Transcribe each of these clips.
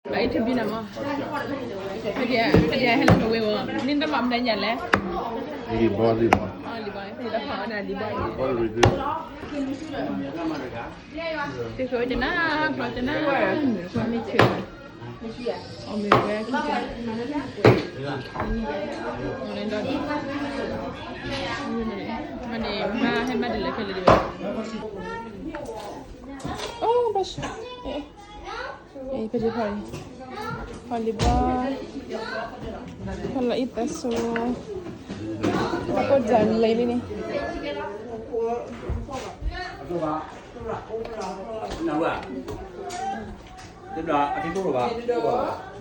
ဘၣ်အံၤထဘံနၤမး, ဖဲဒၣ်ဟဲလၢနဝ့ၤဝဲ, နတမၤမနုၤညါလဲၣ်, လံၤဘီ လံၤဘီ, လံၤဘီ, ဖဲဒၣ်ဖးဝဲဒၣ်လံၤဘီ, တဃ့ဝဲကနၣ် ကျီကနၣ်, မ့ၢ်ဆၢ, အမ့ၢ်ဝဲ, မ့ၢ်န့ၣ် မါဟဲမၤဒ်လဲၣ်ခဲလၢာ်ဒံးဘၣ်, အိၣ်ဘၣ်ဆၣ် ဖဲဒၣ်ဖးအံၤ, ဖးလံၤဘီ, ဖးလီၤအံၤသးစူၤ, ပှၤကိးဒ်လဲၣ်လံန့ၣ်,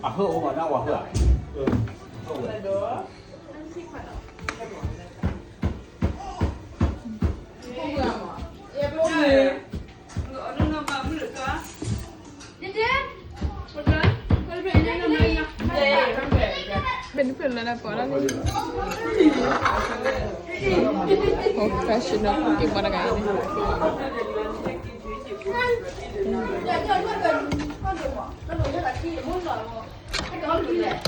အဟၢၣ်အိၣ်ဘၣ်ဒၣ်ဝဲဟၢၣ်ဧါ, benefit လၢနပီးလၢ professional cooking မတဂၤအံၤန့ၣ်, အံၤဂီၤလံ, အထံၣ်ထီၣ်လံ, အံၤ ဖီဒီး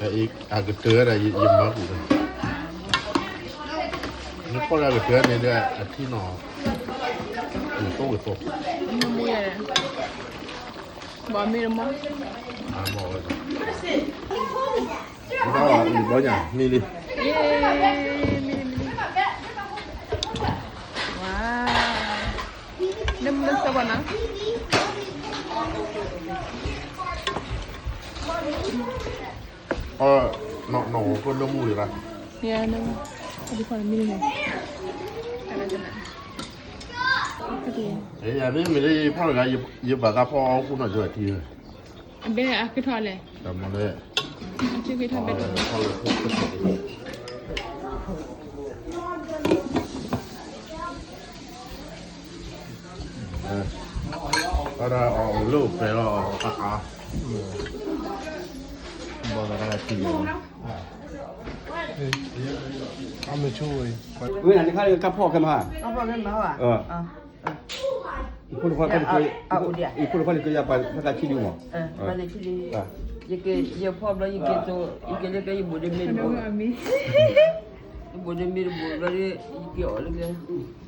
အ, အ, အကတၢၢ်ဒီး ယမၤကူၣ်, နဖီဒီးအကတၢၢ်န့ၣ်ဒီး အထံၣ်နီၣ်, ကသိကသိ, မ့ၢ်မူယဲ, ဘၣ်မ့ၢ်တမီၢ်, ဘီညါ မံလံ, မံလံ, မံလံ, ဝါ, နမ့ၢ်စၢ်ဘၣ်နၤ, နီၢ်နီၢ်ဖိနၢမူဝံၤဘၣ်, ယဲ, ယမ့ၢ်မ့ၢ်လၢယဖီၣ်တဂၤ ယဘၣ်သးဖီအီၣ်ဃူနီၢ်ကၠီထံ, အဘဲအဃ့ထီၣ်လဲၣ်, တမၤလဲၣ်, အဃ့ထီၣ်ဘဲတမၤ အဒၣ်အီၣ်လၢအိၣ်ပှဲၤလီၤအါအါ, ဘီသးတၢ်ထံၣ်လီၤ, အမ့ၢ်ဆိဝဲ, ဝဲနၤနခါလၢကဖီၣ်ခဲမး, ကဖီၣ်ခဲမး, ယဖိတဖၣ်, ယဖိတဖၣ်န့ၣ် ကယၤပာ်ဖဲသးဆံဒုမး, ယဖီၣ်ဘျီ ယက့ၤသိ, ယက့ၤလၢကျဲ ယဘိးဒ့မ့ၢ်တဘိး, ယဘိးဒ့မ့ၢ်တဘိးဘျီဒီး ယက့ၤအီၣ်လၢကျဲ,